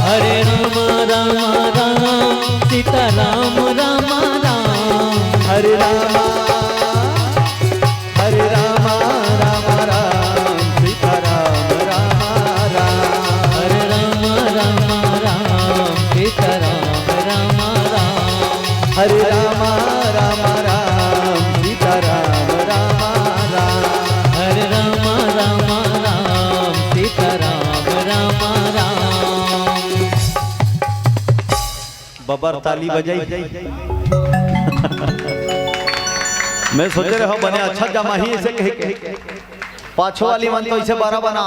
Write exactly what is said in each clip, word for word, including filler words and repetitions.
हरे राम राम राम, सीता राम राम राम। हरे राम, हरे राम, राम राम, सीता राम राम राम। हरे राम राम राम, सीता राम राम राम। हरे राम राम राम, सीता राम राम राम। हरे राम राम राम, सीता राम राम राम। बबर ताली बजाई। मैं सोचे रहे हो बने अच्छा जमाही ऐसे कह के। पाछो वाली मन तो ऐसे बड़ा बना।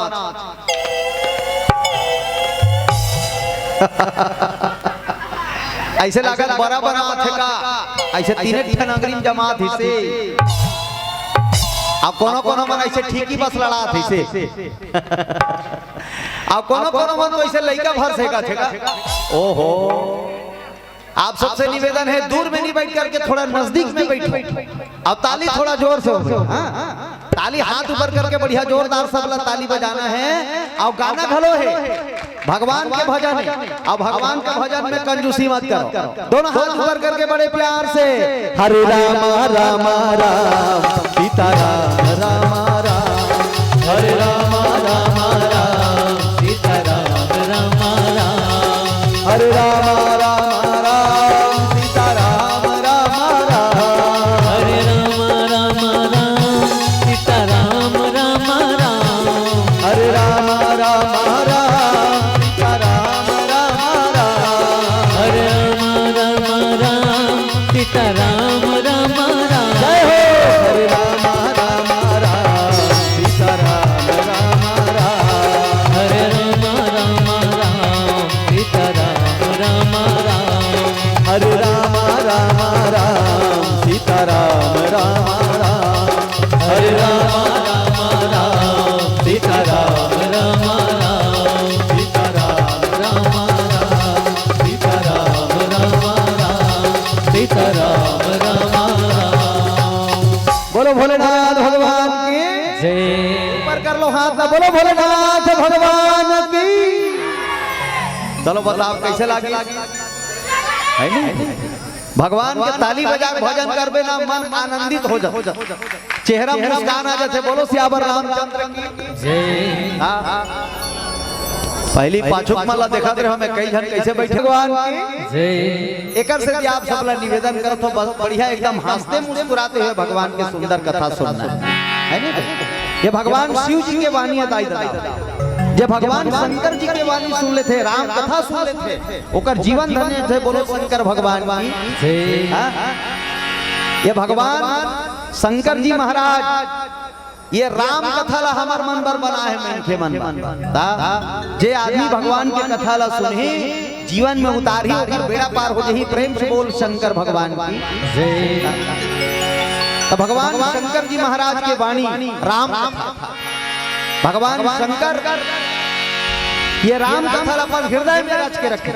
ऐसे लागत बड़ा बना थे का। ऐसे तीने ठन अंगरी में जमा थी से। अब कोनो कोनो मन ऐसे ठीकी बस लड़ा थी से। अब कोनो कोनो मन तो ऐसे लइका भर से का थे का। ओहो। आप सबसे निवेदन है, दूर में नहीं बैठ करके थोड़ा नजदीक में बैठो। अब ताली थोड़ा जोर से हो। हाँ, ताली हाथ ऊपर करके बढ़िया जोरदार सबला ताली बजाना है। और गाना घलो है, भगवान के भजन है। अब भगवान के भजन में कंजूसी मत करो। दोनों हाथ ऊपर करके बड़े प्यार से, हरे राम राम राम, सीता राम राम राम। हरे राम राम राम, सीता राम राम राम। हरे राम राम राम, सीता राम राम राम। हरे राम राम राम, सीता राम राम राम। हरे राम राम राम, सीता राम राम राम। हरे राम राम राम, सीता राम राम राम। जय हो। हरे राम राम राम, सीता राम राम राम। हरे राम राम राम, सीता राम राम राम। हरे राम राम राम, सीता राम राम राम। हरे राम राम राम, सीता राम राम राम। सीता राम राम राम, सीता राम राम राम। सीता राम राम राम। बोलो भोलेनाथ भगवान की। जय। ऊपर कर लो हाथ ना, बोलो भोलेनाथ भगवान की। चलो बताओ कैसे लागी, है नहीं? भगवान के ताली बजा के भजन करबे ना, मन आनंदित हो जाता, चेहरा मुस्कान आ जाते। बोलो सियावर रामचंद्र की। जय। हाँ, हाँ। पहली पाछुक मन ला देखत रहे, हमें कई झन कैसे बैठे भगवान की। जय। एकर से भी आप सब ला निवेदन करत हो, बस बढ़िया एकदम हंसते मुस्कुराते हुए भगवान के सुंदर कथा सुनना है, है नहीं? ये भगवान शिव जी के वाणी है दाई ददा। जे भगवान शंकर जी के वाणी सुन लेथे, राम कथा सुन लेथे, ओकर जीवन धन्य थे। बोलो शंकर भगवान की। जय। हाँ? ये भगवान शंकर जी महाराज ये राम कथा ला हमर मन बर बना है, मनखे मन बर। ता जे आदमी भगवान के कथा ला सुनही, जीवन में उतारही, ओकर बेड़ा पार हो जाही। प्रेम से बोल शंकर भगवान की। जय। तो भगवान शंकर जी महाराज के वाणी राम कथा। भगवान शंकर ये राम कथा ला अपन हृदय में रच के रखे।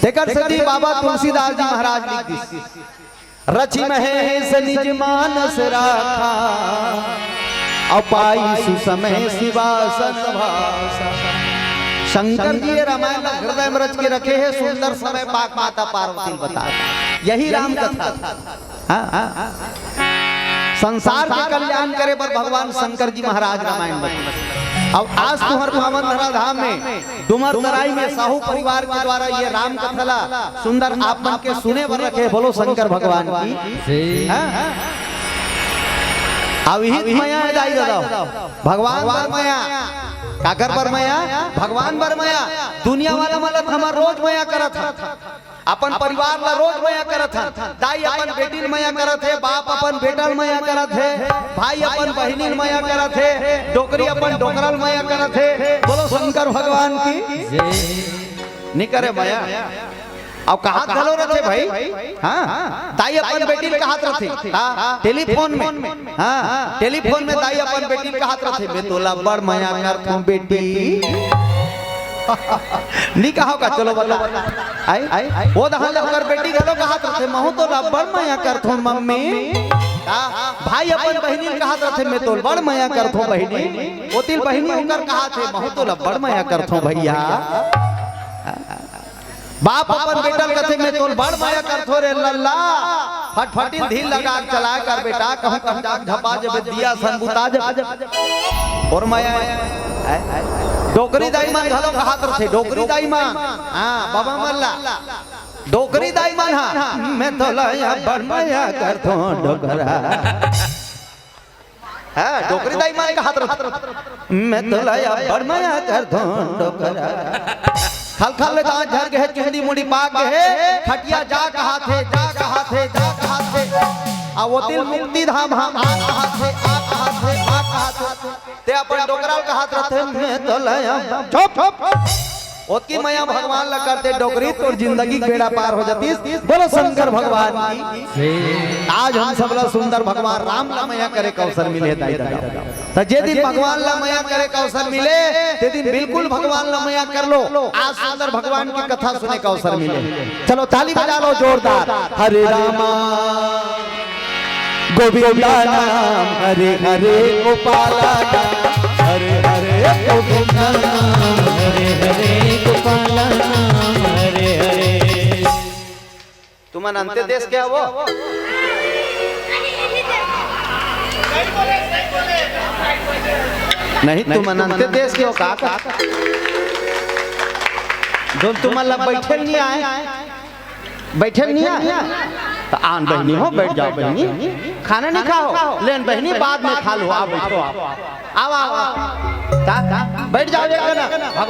तेकर सेती बाबा तुलसीदास जी महाराज लिख दिस, रचि महेश निज मानस राखा, अउ पाई सुसमय सिवासन भाषा। शंकर जी ये रामायण ला हृदय में रच के रखे हैं, सुंदर समय पाक माता पार्वती बता। यही राम कथा। हाँ, हाँ। संसार के कल्याण करे बर भगवान शंकर जी महाराज रामायण बने। अब आज तुहर पावन धराधाम में डुमर तराई में साहू परिवार के द्वारा ये राम कथा ला सुंदर आप मन के सुने बर रखे। बोलो शंकर भगवान की। हाँ? अविहित मया है दाई ददा। भगवान बर मया। काकर बर मया? भगवान बर मया। दुनिया वाला मन ला हमर रोज मया करत हे। अपन परिवार ला रोज मया करत हन। दाई अपन बेटी ल मया करत हे, बाप अपन बेटा ल मया करत हे, भाई अपन बहिनी ल मया करत हे, डोकरी अपन डोकरा ल मया करत हे। बोलो शंकर भगवान की। जय। नी करे मया। अउ कहात घलो रथे भाई। हाँ, दाई अपन बेटी ल कहात रथे। हाँ, टेलीफोन में। हाँ, टेलीफोन में दाई अपन बेटी ल कहात रथे, "मैं तोला बड़ मया करथों बेटी।" नी कहो का, चलो बता। आई, आई, वो दहा ले ओकर बेटी घलो कहात रथे, "महू तोला बड़ मया करथों मम्मी।" का? भाई अपन बहिनी ल कहात रथे, "मैं तोला बड़ मया करथों बहिनी।" ओती ल बहिनी ओकर कहात हे, "महू तोला बड़ मया करथों भैया।" बाप अपन बेटा ल कथे, "मैं तोर बड़ मया करथों रे लल्ला, फटफटी ल धीर लगा के चलाय कर बेटा, कहूं कम जाग झपा जबे दिया सन बुता जबे।" और मया, डोकरी दाई मन घलो कहात रथे, डोकरी दाई मन, हाँ, बाबा मन ला, डोकरी दाई मन हा, "मैं तोला अब्बड़ मया करथों डोकरा।" हाँ, डोकरी दाई मन कहात रथे, "मैं तोला अब्बड़ मया करथों डोकरा।" खलखल ले दांत झर गे हे, चुंदी मुड़ी पाक गे हे, खटिया जा कहाथे, जा कहाथे, जा कहाथे। आ ओती ल मुक्ति धाम हा आ कहाथे, आ कहाथे, आ कहाथे। ते अपन डोकरा ल कहात रथे, "मैं तोला अब्बड़।" चुप, चुप। ओतकी मया भगवान ला करते डोकरी, तोर जिंदगी के बेड़ा पार हो जातिस। बोलो शंकर भगवान की। आज हम सब ला सुंदर भगवान राम ला मया करे के अवसर मिले हे दाई ददा। त जे दिन भगवान ला मया करे के अवसर मिले, ते दिन बिल्कुल भगवान ला मया कर लो। आज सुंदर भगवान की कथा सुने के अवसर मिले। चलो ताली बजा लो जोरदार। हरे रामा गोविंदा नाम हरे हरे गोपाला नाम हरे हरे गोविंदा नाम हरे हरे गोपाला नाम हरे हरे। तुमन अंते देश के हवो? नहीं, तुमन अंते देश के हो का? जो तुमन ला बैठे नहीं आए, बैठे नहीं आए, त आन बहिनी हो, बैठ जाओ बहिनी, खाना नहीं खाओ, लेन बहिनी बाद में खा लो, आ बैठो आप, आओ, आओ, आओ। का, का? बैठ जाओ, एक जना। भगवान